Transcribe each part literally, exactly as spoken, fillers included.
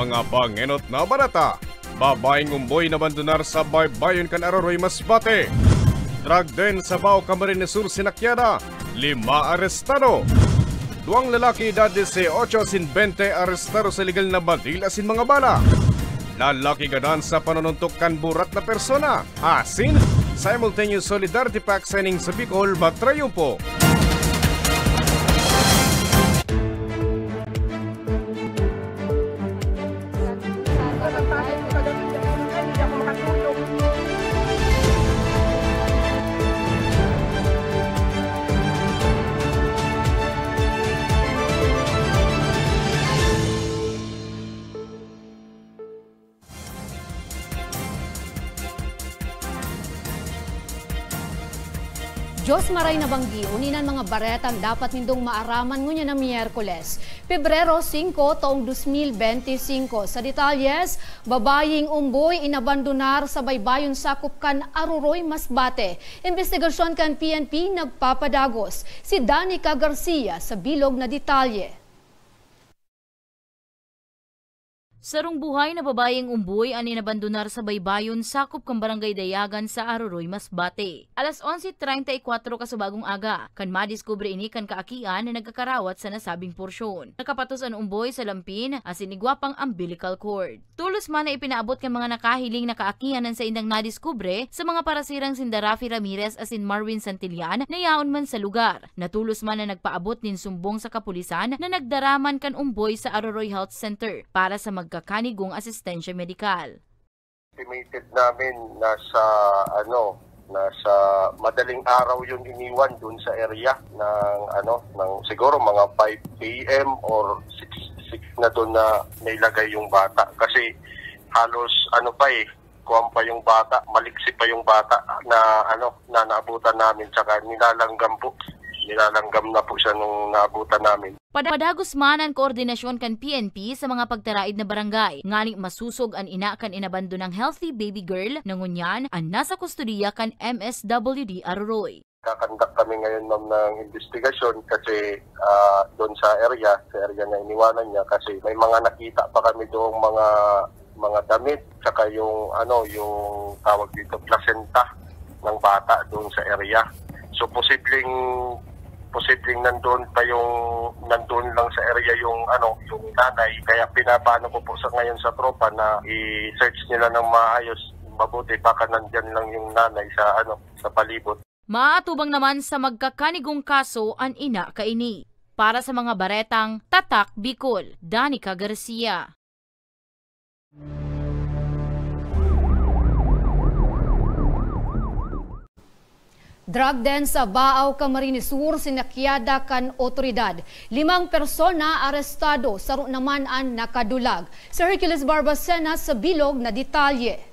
Mga pangenot na bareta. Babayeng umboy nabandonar sa baybayon kan Aroroy, Masbate. Drug den sa Bao, Camarines Sur, sinakyada, lima arestado. Duwang lalaki, edad dieciocho asin bente, arestado sa iligal na badil asin mga bala. Lalaki gadan sa panununtok kan burat na persona. Asin, simultaneous solidarity pact signing sa Bicol, Batrayupo. Diyos maray na banggi, uni nan mga baretang dapat nindong maaraman ngunyan na Miyerkules, Pebrero singko, taong dos mil benti singko. Sa detalyes, babayeng umboy inabandonar sa baybayon sakop kan Aroroy, Masbate. Imbestigasyon kan P N P nagpapadagos. Si Danica Garcia sa bilog na detalye. Sarong buhay na babayeng umboy an inabandonar sa baybayon sakop kan Barangay Dayagan sa Aroroy, Masbate. Alas onse treinta y cuatro kasubagong aga, kan madiskubre ini kan kaakian na nagkakarawat sa nasabing porsyon. Nakapatos an umboy sa lampin asin igwa pang umbilical cord. Tolos man na ipinaabot kan mga nakahiling na kaakian an saindang nadiskubre sa mga parasirang sinda Raffy Ramirez asin Marwin Santillan na yaon man sa lugar. Natolos man na nagpaabot nin sumbong sa kapulisan na nagdara man kan umboy sa Aroroy Health Center para sa magkakanigong asistensya medikal. Estimated namin nasa, ano, nasa madaling araw yun iniwan dun sa area ng, ano, ng siguro mga five a m or six, six na dun na nailagay yung bata. Kasi halos, ano pa eh, kuwan pa yung bata, maliksi pa yung bata na, ano, na naabutan namin, tsaka nilalanggam po. Nilalanggam na po siya nung naabutan namin. Pada-, padagos man an koordinasyon kan P N P sa mga pagtaraid na barangay, ngani masosog an ina kan inabandonang healthy baby girl na ngunyan an nasa kustodiya kan M S W D Aroroy. Kakandak kami ngayon, ma'am, ng investigasyon kasi, ah, doon sa area, sa area na iniwanan niya, kasi may mga nakita pa kami doong mga, mga damit, tsaka yung, ano, yung tawag dito, placenta ng bata doon sa area. So, posibleng, posibleng nandoon pa yung, nandoon lang sa area yung, ano, yung nanay. Kaya pinapaano ko po sa ngayon sa tropa na i-search nila ng maayos, mabuti, baka nandyan lang yung nanay sa, ano, sa palibot. Maaatubang naman sa magkakanigong kaso an ina kaini. Para sa mga baretang Tatak Bicol, Danica Garcia. Drug den sa Baao, Camarines Sur, sinakyada kan otoridad. Limang persona arestado, saro naman an nakadulag. Si Hercules Barbacena sa bilog na detalye.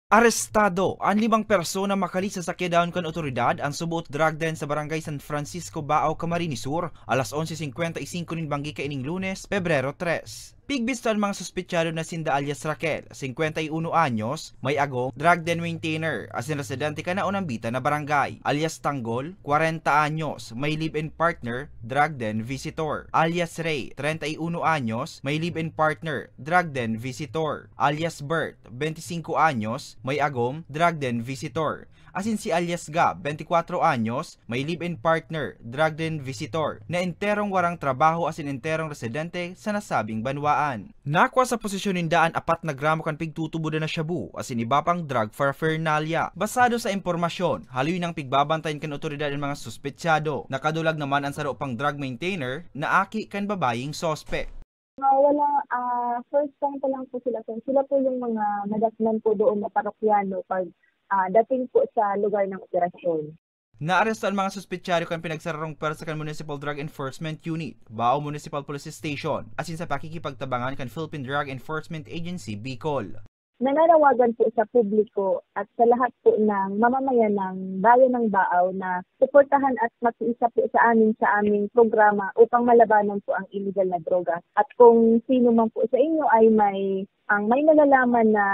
Arestado an limang persona makali sa sakyadaon kan otoridad an suboot drug den sa Barangay San Francisco, Baao, Camarines Sur, alas onse cincuenta y cinco nin banggi kaining Lunes, Pebrero tres. Pigbisto an mga suspetsado na sinda alias Raquel, cincuenta y uno anyos, may agom, drug den maintainer, asin residente kan naunambitan na barangay, alias Tanggol, kwarenta anyos, may live-in partner, drug den visitor, alias Ray, treinta y uno anyos, may live-in partner, drug den visitor, alias Bert, veinticinco anyos, may agom, drug den visitor, asin si alias Gab, veinticuatro anyos, may live-in partner, drug den visitor, na enterong warang trabaho asin enterong residente sa nasabing banwaan. Nakua sa posesyon ninda an apat na gramo kan pigtutubodan na shabu asin iba pang drug paraphernalia. Basado sa impormasyon, haloy nang pigbabantayan kan otoridad an mga suspetsado. Nakadulag naman an saro pang drug maintainer na aki kan babayeng suspek. Ah, wala, ah, first time pa lang po sila, sir. Sila po yung mga nadatnan po doon na parokyano pag, ah, dating po sa lugar ng operasyon. Naaresto an mga suspetsado kan pinagsararong pwersa kan Municipal Drug Enforcement Unit, Bao Municipal Police Station, asin sa pakikipagtabangan kan Philippine Drug Enforcement Agency, Bicol. Nananawagan po sa publiko at sa lahat po ng mamamayan ng Bayan ng Baao na suportahan at makiisa po sa amin sa aming programa upang malabanan po ang iligal na droga. At kung sino man po sa inyo ay may, ang may nalalaman na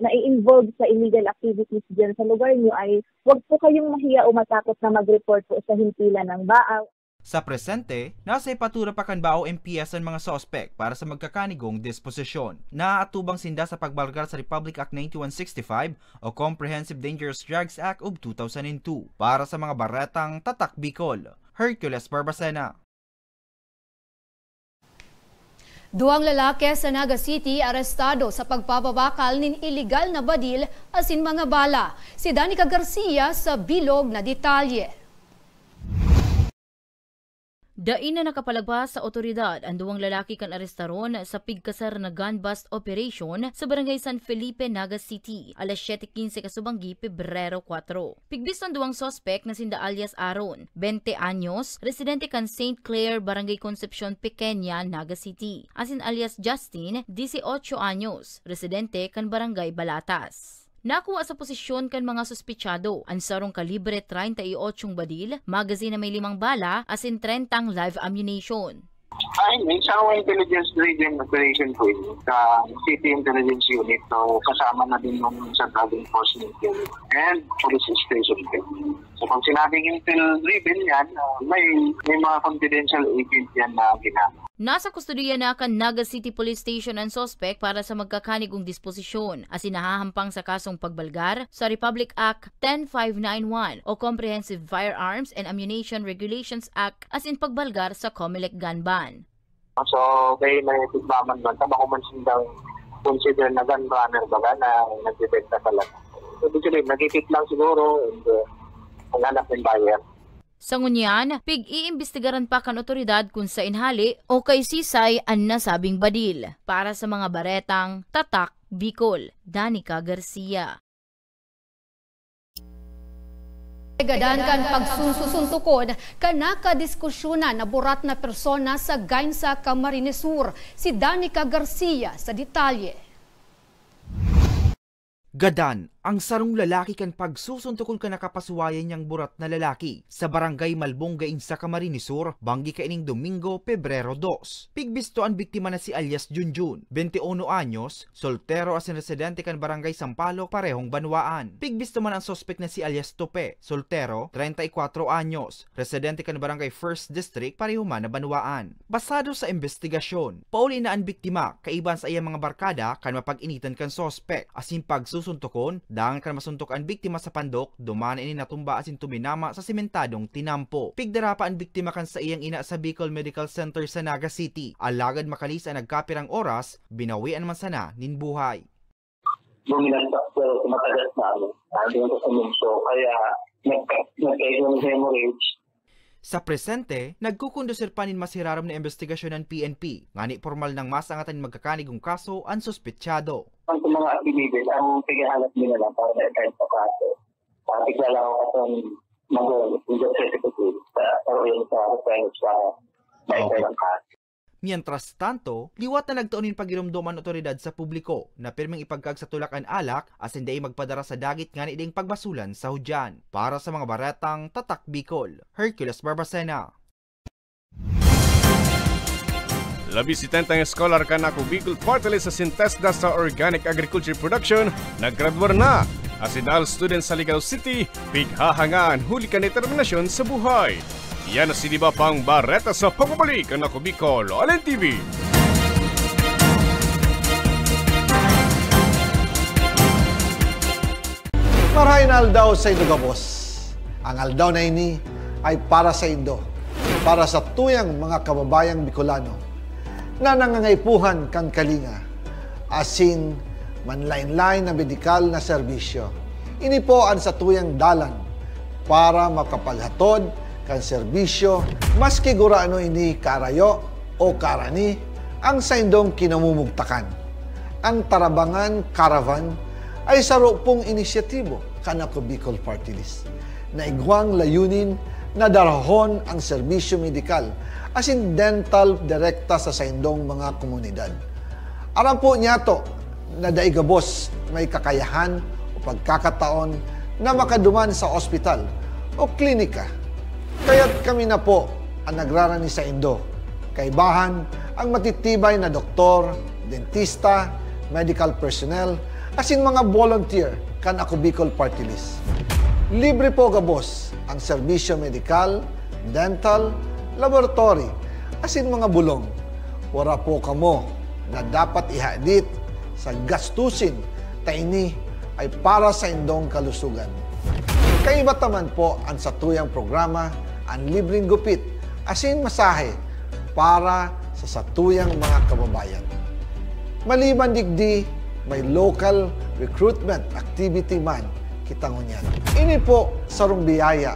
nai-involve sa illegal activities diyan sa lugar niyo, ay huwag po kayong mahiya o matakot na mag-report po sa himpilan ng Baao. Sa presente, nasa hepdatura pa kan Bao M P S an mga suspek para sa magkakanigong disposisyon. Naaatubang sinda sa pagbalgar sa Republic Act ninety-one sixty-five o Comprehensive Dangerous Drugs Act of two thousand and two. Para sa mga baretang Tatak Bicol, Hercules Barbacena. Duwang lalaki sa Naga City arestado sa pagpapabakal nin iligal na badil asin mga bala. Si Danica Garcia sa bilog na detalye. Dai na nakapalagpas sa otoridad an duwang lalaki kan arestaron sa pigkasar na gun bust operation sa Barangay San Felipe, Naga City, alas siyete quince kasubanggi, Pebrero kuwatro. Pigbiston duwang suspek na sinda alias Aaron, bente anyos, residente kan Saint Clair, Barangay Concepcion Pequeña, Naga City, asin alias Justin, dieciocho anyos, residente kan Barangay Balatas. Nakuha sa posesyon kan mga suspechado an sarong kalibre treinta y ocho badil, magazine na may limang bala, asin trentang live ammunition. Ay, may isang intelligence-driven operation po yun sa City Intelligence Unit. So, kasama na din ng Central Enforcement Unit and Police Station po. So, pag sinabing intel-driven yan, ah, may, may mga confidential agent yan na ginamit. Nasa kustodiya na kan Naga City Police Station an suspek para sa magkakanigong disposisyon, asin nahahampang sa kasong pagbalgar sa Republic Act ten five nine one o Comprehensive Firearms and Ammunition Regulations Act asin pagbalgar sa Comelec gun ban. So, kaya may tigbaman man, tama ko man sindang consider na gun runner baga na nagbebenta talaga. Ibig sabihin, nagtitip lang siguro and uh, naghanap ng buyer. Sa ngunyan, pig-iimbestigaran pa kan otoridad kun saen hali o kay sisay an nasabing badil. Para sa mga baretang Tatak Bicol, Danica Garcia. Gadan kan pagsunsusuntukon kan nakadiskusyonan na burat na persona sa Gainsa, Camarines Sur, si Danica Garcia sa detalye. Gadan ang sarong lalaki kan pagsusuntokon kan nakapasuwayan niyang burat na lalaki sa Barangay Malbong, Gainsa, Camarines Sur, banggi kaining Domingo, Pebrero dos. Pigbisto an biktima na si alias Junjun, bente uno anyos, soltero asin residente kan Barangay Sampaloc, parehong banwaan. Pigbisto man an suspek na si alias Tope, soltero, treinta y cuatro anyos, residente kan Barangay First District, pareho man na banwaan. Basado sa imbestigasyon, pauli na an biktima kaiba an saiyang mga barkada kan mapag-initan kan suspek, asin pagsusuntokon dangan kan masuntok an biktima sa pandok, duman na ini natumba asin tuminama sa sementadong tinampo. Pigdara pa an biktima kan saiyang ina sa Bicol Medical Center sa Naga City, alagad makalis an nagkapirang oras, binawian man sana nin buhay. Buminagsak, pero tumatagas na ako. Ah, doon sa sumunso. Kaya nagka-, nagkaroon ng hemorrhage. Sa presente, nagkukondusir pa nin mas hirarom na imbestigasyon an P N P, ngani pormal nang masangat nin magkakanigong kaso an suspetsado. Ang sa mga affidavit, ang paghahanap nila lang para ma-attend sa kaso. Ah, bigla lang ako katong mag-, mag-, sa, sa, sa, sa, sa, sa, Mientras tanto, liwat na nagtao nin pagiromdom an otoridad sa publiko na pirming ipagkaag sa tulak an alak asin dai magpadara sa dagit ngani daing pagbasolan sa hudyan. Para sa mga baretang Tatak Bicol, Hercules Barbacena. Labi setenta ang scholar kan Ako Bicol Party List asin TESDA sa Organic Agriculture Production, naggraduar na. Asin dahil student sa Ligao City, pighahangaan huli kan determinasyon sa buhay. Yan na si Diba pang bareta sa pagbabalik kan Ako Bicol, L N T V. Marahay na aldaw sa indo gabos. Ang aldaw na ini ay para sa indo, para sa tuyang mga kababayang Bicolano na nangangaipuhan kan kalinga asin manlaen-laen na medikal na serbisyo. Ini po an satuyang dalan para makapaghatod kan serbisyo, maski gurano ini kaarayo o kaarani ang saindong kinamumugtakan. Ang Tarabangan Caravan ay saro pong inisyatibo kan Ako Bicol Party List na igwang layunin na darahon ang serbisyo medikal asin dental direkta sa saindong mga komunidad. Aram po niyato na dai gabos may kakayahan o pagkakataon na makaduman sa ospital o klinika. Kaya't kami na po ang nagrarani saindo. Kaibahan ang matitibay na doktor, dentista, medical personnel, asin mga volunteer kan Ako Bicol Party List. Libre po gabos ang serbisyo medikal, dental, laboratory, asin mga bulong. Wara po kamo na dapat ihadit sa gastusin ta ini ay para sa indong kalusugan. Kaiba ta man po an satuyang programa, an libreng gupit asin masahe para sa satuyang mga kababayan. Maliban digdi, may local recruitment activity man kita ngunyan. Ini po sarong biyaya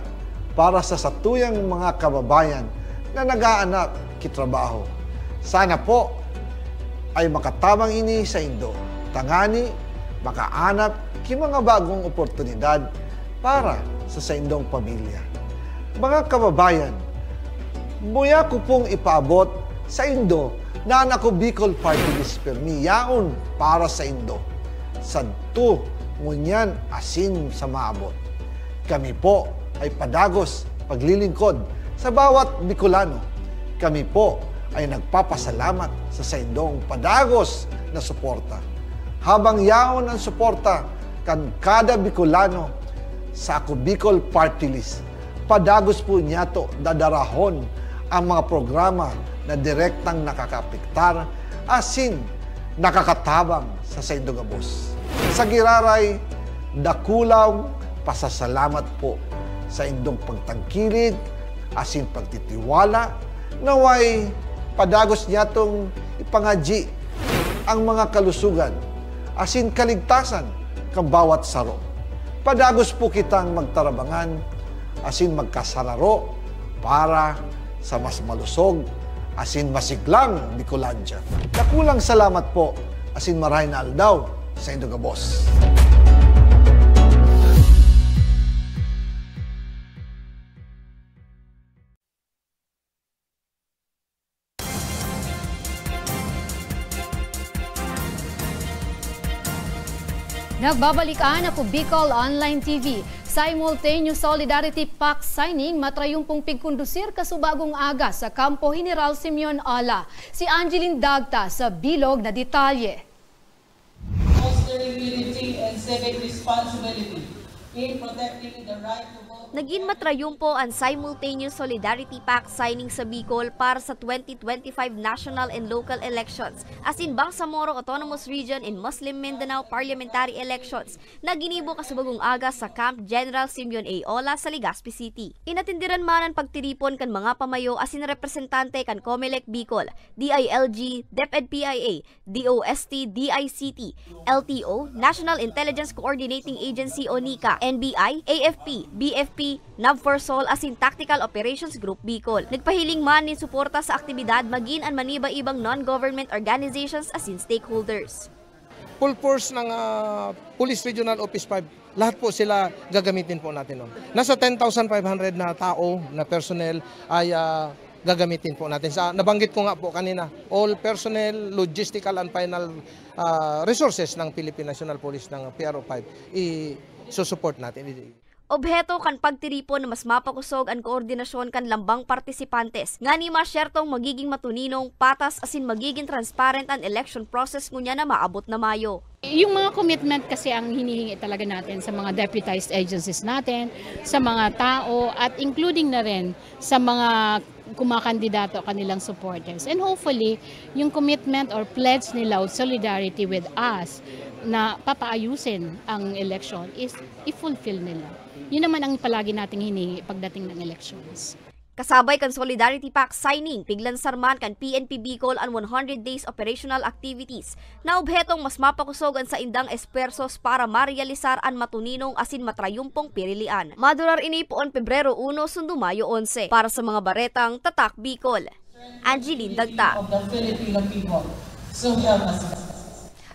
para sa satuyang mga kababayan na nag-aanap ki trabaho. Sana po ay makatabang ini saindo, tangani makaanap ki mga bagong oportunidad para sa saindong pamilya. Mga kababayan, muya ko pong ipaabot saindo na an Ako Bicol Party List pirmi yaon para saindo, sadto, ngunyan asin sa maabot. Kami po ay padagos paglilingkod sa bawat Bicolano. Kami po ay nagpapasalamat sa saindong padagos na suporta. Habang yaon an suporta kan kada Bicolano sa Ako Bicol Party List, padagos po niyato dadarahon ang mga programa na direktang nakakaapektar asin nakakatabang sa saindo gabos. Sa giraray, dakulang pasasalamat po sa indong pagtangkilik asin pagtitiwala. Naway padagos niyatong ipangadyi ang mga kalusugan asin kaligtasan kan bawat saro. Padagos po kitang magtarabangan asin magkasararo para sa mas malusog asin masiglang Bicolandia. Dakulang salamat po asin marahay na aldaw saindo gabos. Nagbabalik an Ako Bicol Online T V. Simultaneous Solidarity Pact signing matrayumpong pigkondusir kasubagong aga sa Kampo General Simeon Ola. Si Angeline Dagta sa bilog na detalye. Fostering unity and civic responsibility in protecting the right to vote. Nagin matrayumpo an Simultaneous Solidarity Pact signing sa Bicol para sa twenty twenty-five national and local elections, asin Bangsamoro Autonomous Region and Muslim Mindanao parliamentary elections, na ginibo kasubagong aga sa Camp General Simeon A. Ola sa Legazpi City. Inatenderan man an pagtiripon kan mga pamayo asin representante kan Comelec Bicol, D I L G, DepEd P I A, D O S T, D I C T, L T O, National Intelligence Coordinating Agency o nika, N B I, A F P, B F P, NAVFORSOL asin Tactical Operations Group Bicol. Nagpahiling man nin suporta sa aktibidad magin an maniba-ibang non-government organizations asin stakeholders. Full force ng, ah, Police Regional Office five, lahat po sila gagamitin po natin, no? Nasa ten thousand five hundred na tao, na personnel, ay, ah, gagamitin po natin. Sa, nabanggit ko nga po kanina, all personnel, logistical and final, ah, resources ng Philippine National Police, ng P R O five, i-susupport natin. Obheto kan pagtiripon na mas mapakosog an koordinasyon kan lambang partisipantes, ngani masyertong magiging matuninong, patas asin magiging transparent an election process ngunyan na maabot na Mayo. Yung mga commitment kasi ang hinihingi talaga natin sa mga deputized agencies natin, sa mga tao, at including na rin sa mga kumakandidato, kanilang supporters. And hopefully, yung commitment or pledge nila o solidarity with us na papaayusin ang election is i-fulfill nila. Yun naman ang palagi nating hinihingi pagdating ng elections. Kasabay kan Solidarity Pact signing, piglansar man kan P N P Bicol an one hundred days operational activities na obhetong mas mapakosog an saindang espuwersos para marealisar an matuninong asin matrayumpong pirilian. Madurar ini poon Pebrero uno sundo Mayo onse. Para sa mga baretang Tatak Bicol, Angeline Dagta. Of the Filipino people. So help us God.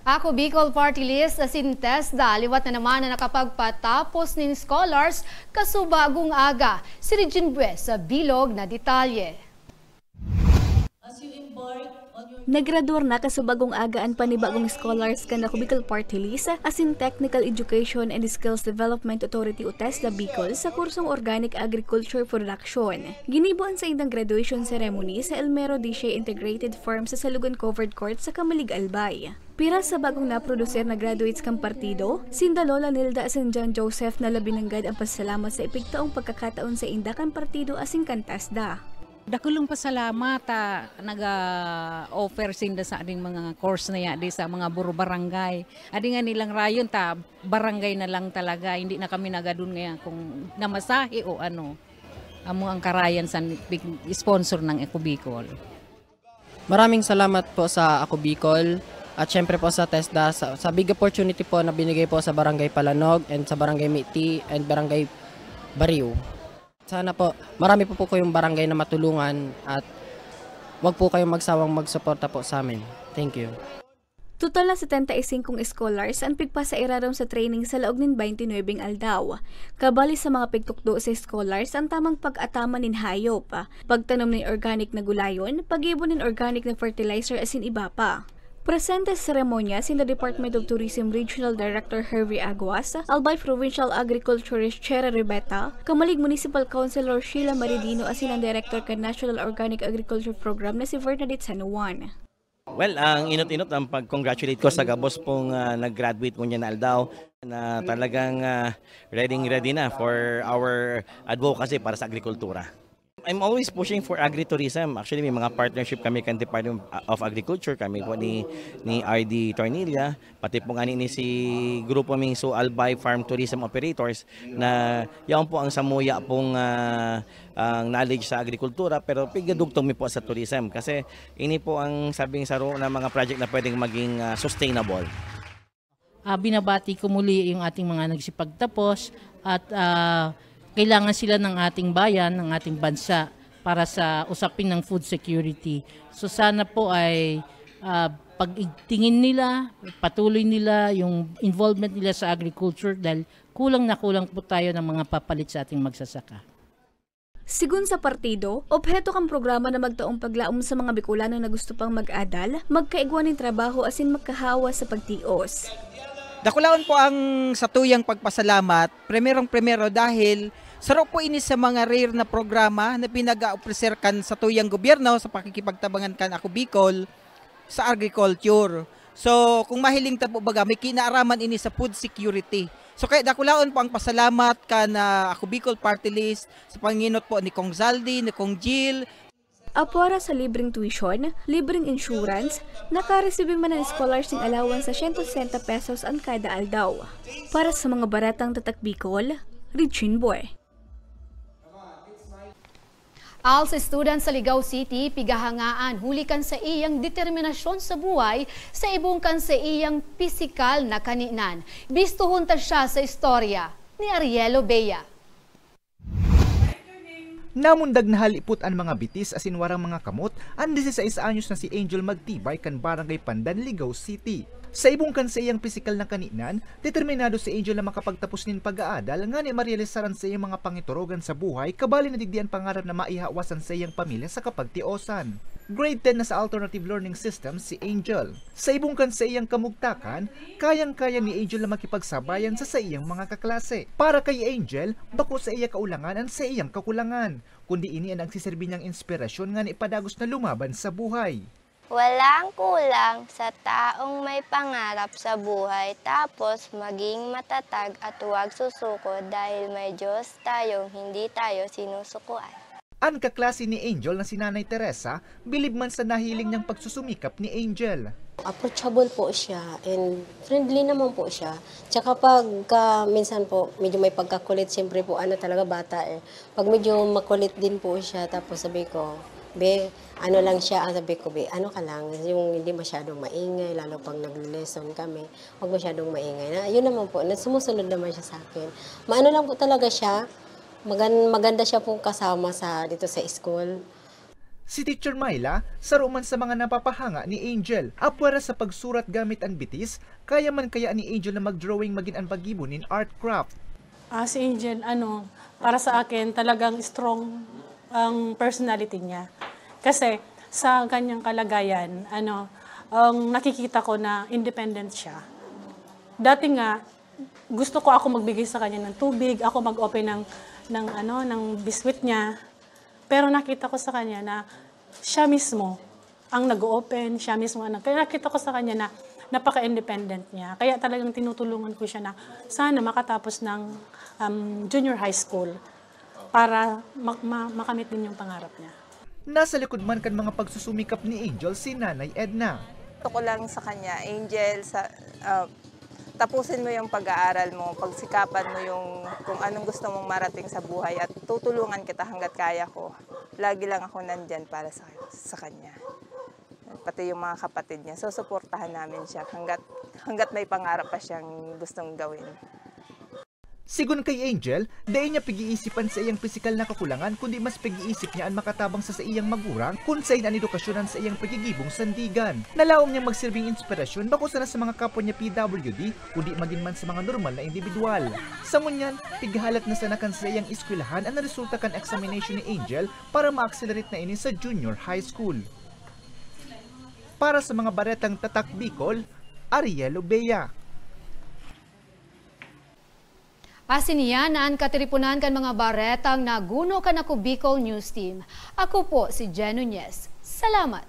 Ako Bicol Party List asin TESDA liwat na naman na nakapagpatapos nin scholars kasubagong aga. Si Regine Bues sa bilog na detalye. As you embark on your Nagrador na kasubagong aga an panibagong scholars kan Ako Bicol Party List asin Technical Education and Skills Development Authority o TESDA Bicol sa kursong Organic Agriculture Production. Ginibo an saindang graduation ceremony sa El Mero Dishe Integrated Farm sa Salugon Covered Court sa Camalig, Albay. Piras sa bagong naproduser na graduates kan partido, sinda Lola Nilda asin John Joseph na labi nanggad an pasalamat sa ipigtaong pagkakataon sainda kan partido asin kan TESDA. Dakulong pasalamat ta naga-offer sinda sa aning mga course na yadi sa mga buro barangay. Adi nga nilang rayon ta barangay na lang talaga, hindi na kami nagadun nga kung namasahe o ano. Amo ang karayan sa pig-sponsor ng Eco Bicol. Maraming salamat po sa Ako Bicol at syempre po sa TESDA sa, sa big opportunity po na binigay po sa Barangay Palanog and sa Barangay Miti and Barangay Bariw. Sana po marami po po kayong barangay na matulungan at wag po kayong magsawang magsuporta po sa amin. Thank you. Total na setenta y cinco scholars an pigpasairarom sa training sa laog nin twenty-nine aldaw. Kabali sa mga pigtukdo sa scholars an tamang pag-ataman nin hayop, pagtanom nin organic na gulayon, paggibo nin organic na fertilizer asin iba pa. Presente sa seremonya sinda Department of Tourism Regional Director Hervey Aguas, Albay Provincial Agriculturist Cherry Ribeta, Camalig Municipal Councilor Sheila Maridino asin ang Director kan National Organic Agriculture Program na si Bernadette San Juan. Well, ang inot-inot ang pag-congratulate ko sa gabos pong ah, nag-graduate ngunyan na aldaw na talagang ah, ready-ready na for our advocacy para sa agrikultura. I'm always pushing for agritourism. Actually, may mga partnership kami kan Department of Agriculture, kami po ni ni R D Tornilla, pati po ngani ni si grupo ming Sualbay Farm Tourism Operators na yaon po ang samuya pong ah, ang knowledge sa agrikultura, pero pigadugtong mi po sa tourism kasi ini po ang sabing saro na mga project na pwedeng maging ah, sustainable. Ah, binabati ko muli yung ating mga nagsipagtapos at ah, kailangan sila ng ating bayan, ng ating bansa para sa usapin ng food security. So sana po ay ah, pag-igtingin nila, patuloy nila yung involvement nila sa agriculture dahil kulang na kulang po tayo ng mga papalit sa ating magsasaka. Sigon sa partido, obheto kan programa na magtaong paglaom sa mga Bicolano na gusto pang mag-adal, magkaigwa nin trabaho asin magkahawa sa pagtios. Dakulaon po ang satuyang pagpasalamat, primerong-primero dahil saro po ini sa mga rare na programa na pinag-aopreser kan satuyang gobyerno sa pakikipagtabangan kan Ako Bicol sa agriculture. So, kung mahiling ta po baga, may kinaaraman ini sa food security. So, kaya dakulaon po ang pasalamat kan ah, Ako Bicol Party List sa panginot po ni Kong Zaldi, ni Kong Jill. Apwara sa libreng tuition, libreng insurance, nakaresibi man an scholars nin allowance na siyento sesenta pesos an kada aldaw. Para sa mga baretang Tatak Bicol, Richin Boy. ALS student sa Ligao City pigahangaan huli kan saiyang determinasyon sa buhay sa ibong kan saiyang pisikal na kaninan. Bistohon ta siya sa istorya ni Arielo Bea. Namundag na halipot an mga bitis asin warang mga kamot an diseseis anyos na si Angel Magtibay kan Barangay Pandan, Ligao City. Sa ibong kan saiyang pisikal na kaninan, determinado si Angel na makapagtapos nin pag-aadal ngani marealisar an saiyang mga pangiturogan sa buhay, kabali na digdi an pangarap na maihawas an saiyang pamilya sa kapagtiosan. Grade ten na sa Alternative Learning System si Angel. Sa ibong kan saiyang kamugtakan, kayang-kaya ni Angel na makipagsabayan sa saiyang mga kaklase. Para kay Angel, bako saiya kaulangan an saiyang kakulangan, kundi ini an nagsiserbi niyang inspirasyon ngani padagos na lumaban sa buhay. Walang kulang sa taong may pangarap sa buhay, tapos maging matatag at huwag susuko dahil may Diyos tayong hindi tayo sinusukuan. An kaklase ni Angel na si Nanay Teresa, bilib man sa nahiling niyang pagsusumikap ni Angel. Approachable po siya and friendly naman po siya. Tsaka pagka minsan po, medyo may pagkakulit, siyempre po, ano talaga, bata eh. Pag medyo makulit din po siya, tapos sabi ko, "Be, ano lang siya," ah, sabi ko, "Be, ano ka lang, yung hindi masyadong maingay, lalo pag nagle-lesson kami, wag masyadong maingay." Na, yun naman po, na sumusunod naman siya sa akin. Maano lang po talaga siya, magan-, maganda siya pong kasama sa, dito sa school. Si Teacher Myla, saro man sa mga napapahanga ni Angel. Apwera sa pagsurat gamit an bitis, kaya man kaya ni Angel na mag-drawing magin an paggibo nin art craft. Ah, si Angel, ano, para sa akin, talagang strong ang personality niya. Kasi sa kanyang kalagayan, ano, ang nakikita ko na independent siya. Dati nga, gusto ko ako magbigay sa kanya ng tubig, ako mag-open ng, ng, ano, ng biskwit niya. Pero nakita ko sa kanya na siya mismo ang nag-o-open, siya mismo ang nag-, kaya nakita ko sa kanya na napaka-independent niya. Kaya talagang tinutulungan ko siya na sana makatapos ng um, junior high school para ma- ma- makamit din yung pangarap niya. Nasa likod man kan mga pagsusumikap ni Angel si Nanay Edna. Gusto ko lang sa kanya, Angel, sa, ah, tapusin mo yung pag-aaral mo, pagsikapan mo yung kung anong gusto mong marating sa buhay at tutulungan kita hanggat kaya ko. Lagi lang ako nandyan para sa, sa kanya. Pati yung mga kapatid niya, susuportahan namin siya hanggat, hanggat may pangarap pa siyang gustong gawin. Sigon kay Angel, dai niya pag-iisip an saiyang pisikal na kakulangan kundi mas pag-iisip niya an makatabang sa saiyang magurang kun saen an edukasyon an saiyang pagigibong sandigan. Nalaom niyang magsirbing inspirasyon bako sana sa mga kapwa niya P W D kundi magin man sa mga normal na indibidwal. Sa ngunyan, pighahalat na sana kan saiyang eskwelahan an resulta kan examination ni Angel para ma-accelerate na ini sa junior high school. Para sa mga baretang Tatak Bicol, Ariel Obeya. Asin iyan na an katiriponan kan mga baretang naguno kan Ako Bicol News Team. Ako po si Jen Nunez. Salamat!